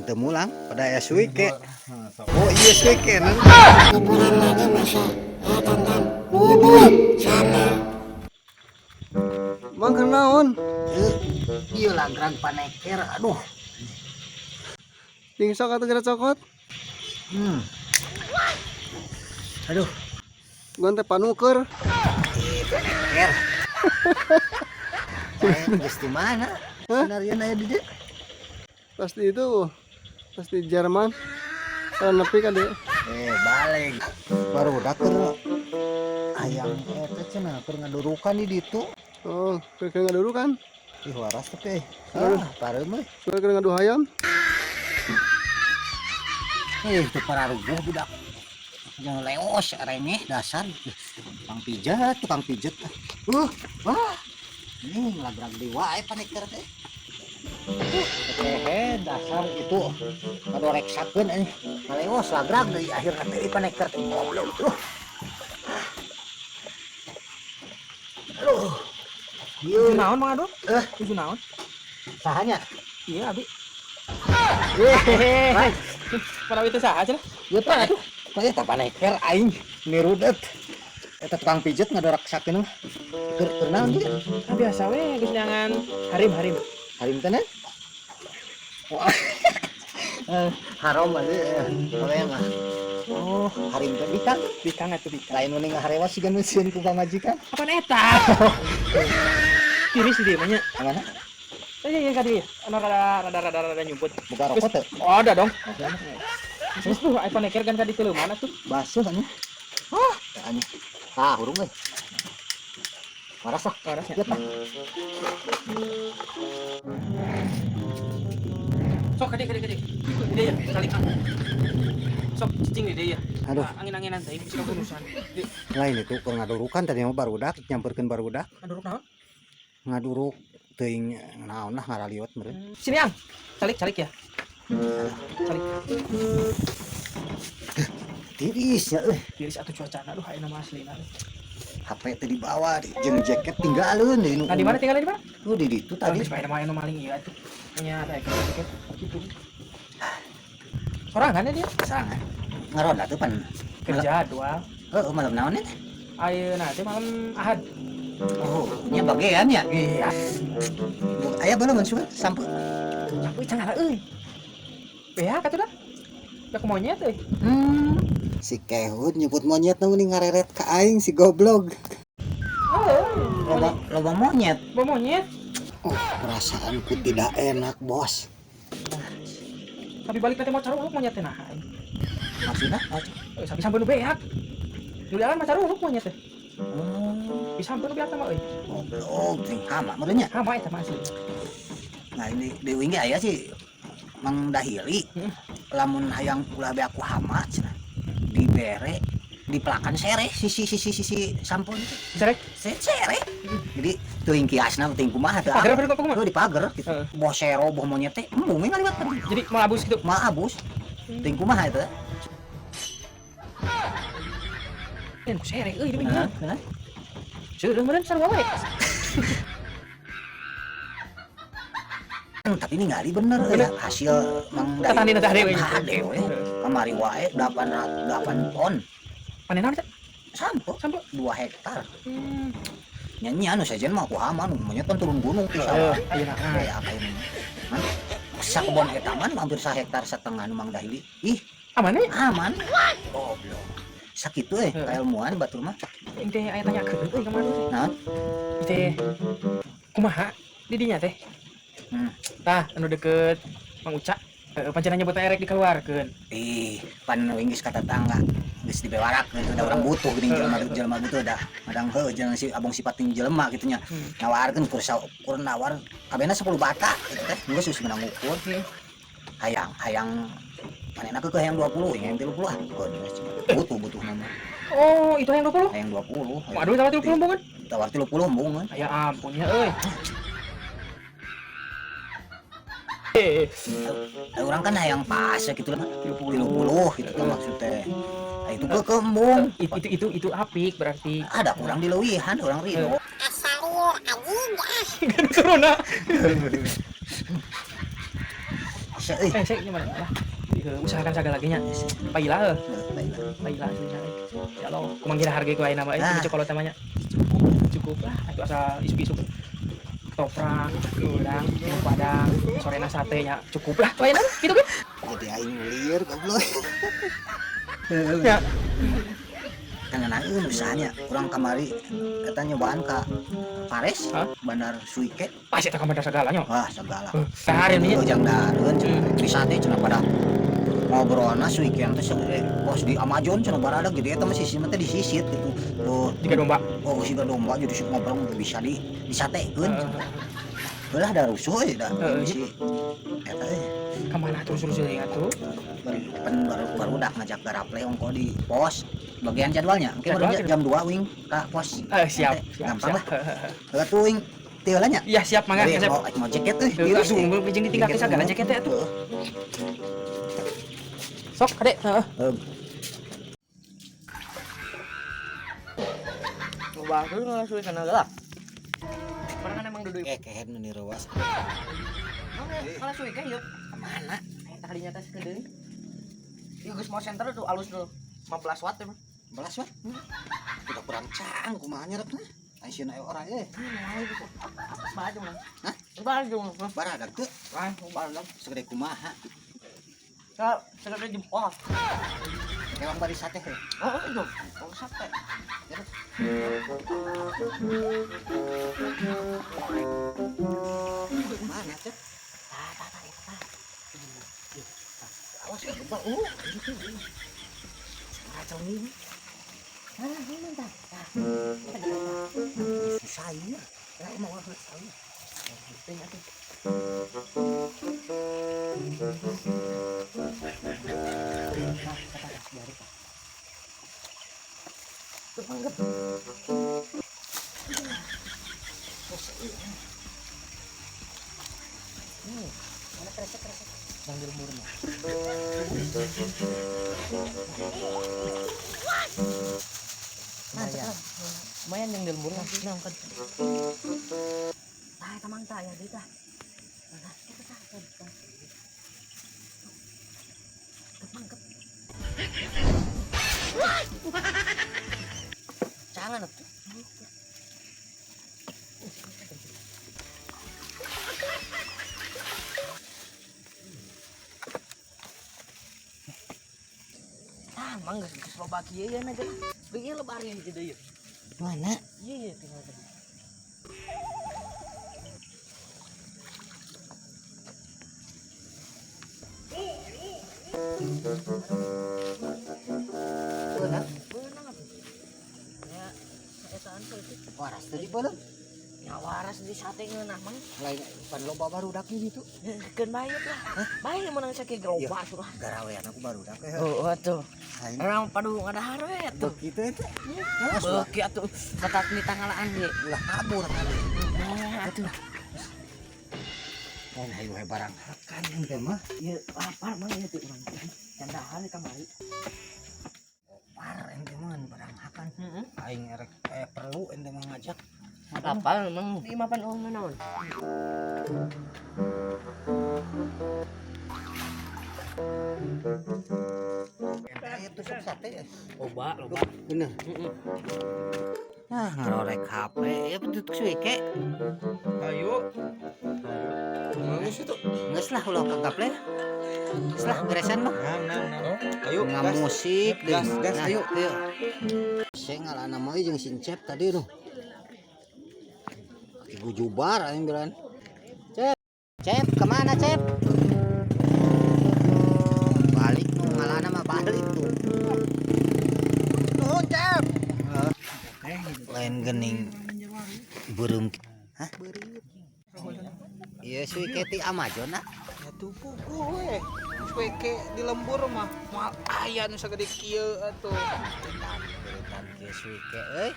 Teu mulang pada aya suike. Oh iya suike nang. Hiburan lagi masih ya tonton Bubun Channel. Mang keur naon? Ieu lagrag paneker, aduh. Pingsok atau geura cokot? Aduh, Gua teh panuker. Paneker. Geus di mana? Senarian aya di dieu. Pasti itu pasti Jerman. Kalau nepi ka dieu. Eh, balik. Barudak keur hayang eta cenah keur ngadurukan di ditu. Oh, keur ngadurukan. Ih, waras tapi. Ah, pareum euy. Keur keur ngadu hayam. Eh, itu pararuguh budak. Jangan leos rengeh dasar. Tukang pijat, tukang pijet. Wah. Ini ngelagrag deui wae paneker teh. Eh, dasar itu ngadoreksakeun euy. Ngaleos lagrag deui akhirna teh paneker teh goblok tuh. Aduh. Ieu Tujuh naon Mang Ado? Eh. Tujuh naon? Sahanya? Iya, abi. Hehehe. Pada itu saha cenah? Ieu teh atuh. Teh eta paneker aing nirudet. Eta tukang pijet ngadoreksakeun mah. Keur keur naon ieu? Ah, biasa we geus neangan harim-harim. Harim teh naon? Wah. Haram aja hoream mah. Oh, harim teh bikang. Bikang atuh bikang. Lain nu ngaharewas siga nu sieun ku pamajikan. Apaan eta? Tiris di dieu mah nya. Mana? Eh, iya ka dieu. Anu rada rada rada rada nyumput. Buka rokok teh. Oh, ada dong. Terus tuh iPhone eker kan ka ditu mana tuh? Basuh anya. Hah, anya. Ah, hurung euy. Waras ah. Waras ya. Ieu tah. Sok ka dieu ka dieu ka dieu. Di dieu ya, calik ah. Sok cicing di dieu ya. Aduh. Angin-anginan teh bisa kabunusan. Di Lain itu keur ngadurukan tadi mah barudak nyamperkeun barudak. ngaduruk naon? Ngaduruk teuing naon lah ngaraliwat meureun. Sini ang. Calik calik ya. Calik. Tiris nya euy. Tiris atuh cuacana aduh ayeuna mah aslina. HP teh dibawa di jeung jaket tinggalkeun di nu. Nah, di mana tinggalnya di mana? Tuh di ditu tadi. Tadi supaya main maling iya tuh. Punya ada jaket gitu. Sorangan ya dia Sorangan. Ngaronda tuh pan. kerja dua. Heeh, malam naon teh? Ayeuna teh malam Ahad. Oh, nya bagean ya. Iya. Aya bener mun sugan sampe. Euy cangala euy. Beak atuh dah. Da ku monyet euy. Si Kehut nyebut monyet nu mending ngareret ka aing si goblok. Oh, Loba loba monyet. bawa monyet. Oh, perasaanku tidak enak, Bos. Tapi balik nanti mau caruluk monyet teh nah. aing. Maksudna? Euy sapi sampeun nu beak. Nu jalan mah caruluk monyet teh. Bisa sampeun nu beak sama euy. Goblok, teh hama meureun nya. Hama eta mah asli. Nah, ini deui ge aya sih Mang Dahili. Lamun hayang ulah beak ku hama cenah. Dibere dipelakan sereh sisi sisi sisi sampun teh. Sereh? Sereh. Jadi teuing kiasna teuing kumaha teu. Pager apa kumaha? Heuh, di pager gitu. Heeh. Boh sero boh monyet teh embung we ngaliwat. Jadi mau abus gitu. Moal abus. Teuing kumaha eta? Dan ku sereh euy di Heeh, mah. heeh. Seureun meureun sarua wae. Tapi ningali bener euy hasil Mang Dahili. Tatani teh we. Hade we. Kamari wae 8 ton. Panen naon teh? Sampo. Sampo. 2 hektar. Nyanyi anu sejen mah ku hama nu monyet kan turun gunung ti sawah. Ayeuna ah. Kayak apa ini? Man, sakebon eta man hampir sahektar setengah nu Mang Dahili. Ih, Aman we? aman. Goblok. Sakitu euy kailmuan batur mah. Ini teh aya tanyakeun euy ka mana teh? Naon? Teh kumaha di dinya teh? Tah, anu deket Mang Uca. Pancen nyebut erek dikeluarkeun. Ih, pan geus ka tetangga. Geus dibewarakeun udah urang butuh geuning jelema jelema butuh dah. Madang heuh jeung si abong sifat ting jelema kitu nya. Nawarkeun kur kur nawar kabehna 10 bata kitu teh. Geus geus menang ukur. Hayang hayang manehna keukeuh hayang 20, hayang 30 ah. Butuh butuh nama. Oh, itu hayang 20? Hayang 20. Waduh, tawar 30 embungan. Tawar 30 embungan. Ya ampun ya euy. Orang kan hayang pas ya gitu lah. 30 gitu kan maksudnya. Nah, itu ke embung. Itu apik berarti. Ada kurang dileuwihan orang ridho. Asal liur anjing ah. Kan corona. Hese euy. Eh, saya gimana lah. Usahakan segala lagi nya. Paila heuh. Paila aslinya. Ya Allah, kumaha kira harga ku ayeuna mah euy, cukup kalau tamanya. Cukup lah, atuh asa isuk-isuk. Ketoprak, udang, padang, sorena sate nya cukup lah tuh ayeuna gitu kan. Jadi aing lieur goblok. Ya. Kan naeun usahanya urang kamari eta nyobaan ka Pares, Bandar Suike. Pas eta ka bandar segalanya. Wah, segala. Dahareun nya. Jang dahareun cenah. Di sate cenah pada ngobrolna Suike teh segede kos di Amazon cenah baradak jadi eta mah sisina teh disisit gitu. Tuh, jika domba. Oh, siga domba jadi sok ngobrol bisa di disatekeun. Heulah da rusuh euy da si eta euy. Ka mana terus rusuh deui atuh? Pan baru udah ngajak garaple ongko di pos. Bagian jadwalnya, mungkin baru jam 2 wing ka pos. Siap, siap, gampang lah. Heula tuh wing teu heula nya. Iya, siap mangga. Mau mau jaket euy. Langsung jeung ditinggalkeun sagala jaket teh atuh. Sok, Adek, heeh. Loba atuh langsung kana geulak. Orang kan emang duduk. Kehed nu direwas. Malah suwi kan yuk. Kemana? Eta kali nyata sekedeung. Ieu geus mau center tuh alus tuh. 15 watt emang. 15 watt? Udah kurang cang kumaha nyerekna? Aing aya orang euy. Bae mah. Hah? Bae mah. Baradag teu? Wah, baradag. Segede kumaha? Ka segede jempol. Emang bari sate heuh. Oh, itu. Oh, sate. Mana teh? Tah, Awas ya lupa. Kacau nih. Mana ini tah? Susah ya. Lah mau susah. Penting atuh. Nah, kata dari Pak. Tuh Mana kresek-kresek? Yang di lembur mah. Lumayan. Lumayan yang di lembur mah. Nah, kan. Tah, eta mang tah ya deui tah. Nah, eta tah. Mangkep. Jangan atuh. Ah, mang geus geus loba kieu ya na geus. Ieu lebar ieu hiji deui. Mana? Ieu ieu tinggal tadi. Beunang. Beunang atuh. Ya, saetaan teh. Waras teh dibeuleum. Ya waras di sate ngeunah mang. Lain pan loba barudak di ditu. Keun bae lah. Bae meunang sakieu loba atuh lah. Garawean aku barudak we. Oh, atuh. Orang padu ngadahar we atuh. Begitu eta. Beuki atuh matak ni tangalaan ge. Ulah kabur kali. Nah, atuh. Lain hayu we barang hakan teh mah. Ieu lapar mang ieu teh urang. Candahar di kamari. Par ente mah barang hakan. Heeh. Aing erek perlu ente mah ngajak. Apa emang? Di mapan uang naon? Ente tusuk sate ya. Loba, loba. Bener. Ah, ngarorek HP. Ya tutuk suike. Ayo. Geus itu. Geus lah ulah ka gaple. Geus lah beresan mah. Nah. Ayo Nga musik deui. Gas, gas, Nah, ayo. Ayo. Saya ngalana mah jeung sincep tadi tuh. Ibu jubar aing bilang. Cep, Cep kemana Cep? Balik tuh ngalana mah balik tuh. Nuhun, Cep. Lain gening beureum. Hah? Iya suike ti Amazon ah. Ya tuh puguh we. Suike di lembur mah moal aya nu sagede kieu atuh. Beureum kieu suike euy.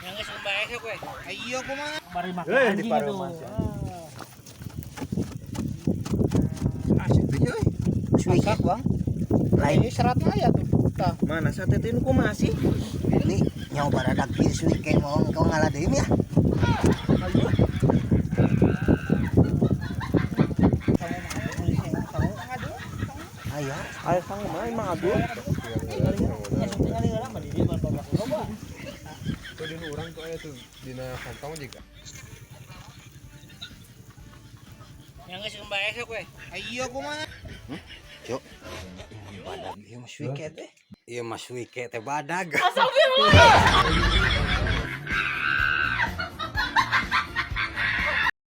Geus bae sok we. Ayo kumaha? Bari makan di anjing Pareuman atuh. Asik teh euy. Suike Masak, Bang. lain Ini seratna aya tuh. Tah. Mana sate teh nu kumaha sih? ini nyawa baradak kieu suike mau kau ngalah deui ya. Ayo. Ayo sang mah emang aduh. Tuh di urang tuh aya tuh dina kantong juga. Yang geus kembali esok we. Ayo kumaha? Cuk. Badag ieu mah suike teh. Ieu mah suike teh badag. Astagfirullah.